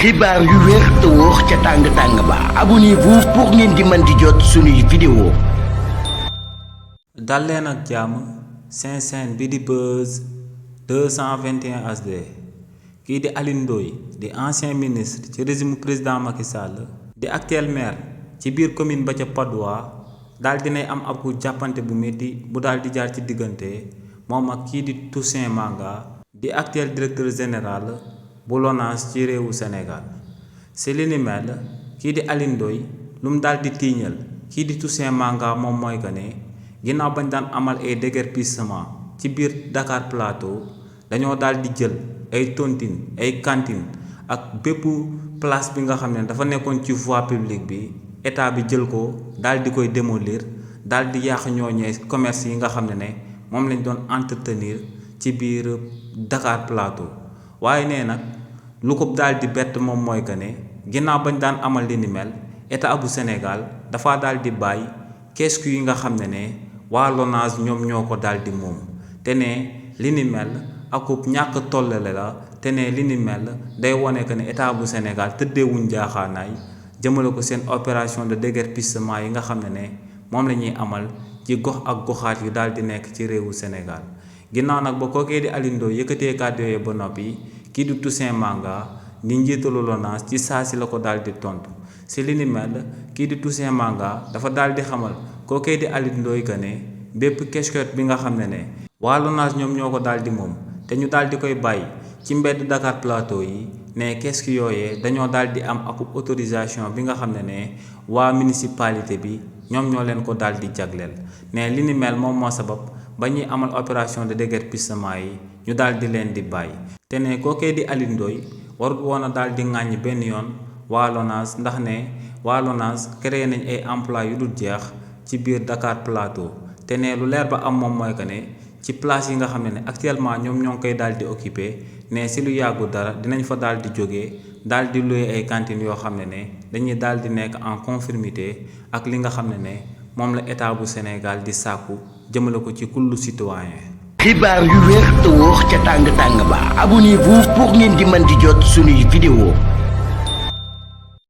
xibaar yu wér te wóor ca tàng ba abonnez-vous pour ngeen di mën di jot suñuy vidéo. dal leen ak jàmm seen chaîne bi di Buzz 221 HD kii di Alioune Ndoye di ancien ministre ci régime président Macky Sall di actuel maire ci biir commune ba ca Patte d'Oie daal dinay am ab jàppante bu métti bu daal di jaar ci diggante moom ak kii di Toussaint Manga di actuel directeur général bu LONASE ci réewu Sénégal si li ni mel kii di Alioune Ndoye lu mu daal di tiiñal kii di Toussaint Manga moom mooy que ne ginnaaw bañ daan amal ay déguerpissement ci biir Dakar Plateau dañoo daal di jël ay tontine ay cantine ak bépp place bi nga xam ne dafa nekkoon ci voie publique bi état bi jël ko daal di koy démolir daal di yàq ñooñee commerce yi nga xam ne moom lañ doon entretenir ci biir Dakar Plateau waaye nee nag lu ko daal di bett moom mooy que ne ginnaaw bañ daan amal li ni mel état bu Sénégal dafa daal di bàyyi kees yi nga xam ne waa LONASE ñoom ñoo ko daal di moom te ne li ni mel akub ñàkk tollale la te ne li ni mel day wone que ne état bu Sénégal tëddeewuñ jaaxaanaay jëmale ko seen opération de déguerpissement yi nga xam ne moom la ñuy amal ci gox ak goxaat yu daal di nekk ci réewu Sénégal ginnaaw nag ba kookee di Alioune Ndoye yëkkatee kàddu yooyu ba noppi kii di Toussaint Manga di njiitalu LONASE ci saa si la ko daal di tontu si li ni mel kii di Toussaint Manga dafa daal di xamal kookee di Alioune Ndoye que ne bépp casquette bi nga xam ne waa LONASE ñoom ñoo ko daal di moom te ñu daal di koy bàyyi ci mbedd Dakar Plateau yi ne casque yooyee dañoo daal di am ak autorisation bi nga xam ne waa municipalité bi ñoom ñoo leen ko daal di jagleel ne li ni mel moom moo sabab ba ñuy amal opération de déguerpissement yi ñu daal di leen di bàyyi te ne kookee di Alioune Ndoye warut woon a daal di ŋàññ benn yoon waa LONASE ndax ne waa LONASE créé nañ ay emploi yu dul jeex ci biir Dakar Plateau te ne lu leer ba am moom mooy que ne ci place yi nga xam ne actuellement ñoom ñoo ngi koy daal di occupé ne si lu yàggu dara dinañ fa daal di jógee daal di loué ay cantines yoo xam ne dañuy daal di nekk en conformité ak li nga xam ne moom la état bu Sénégal di sàkku jëmale ko ci kullu citoyen. xibaar yu wér te wóor ca tàng ba abonnez-vous pour ngeen di mën di jot suñuy vidéo.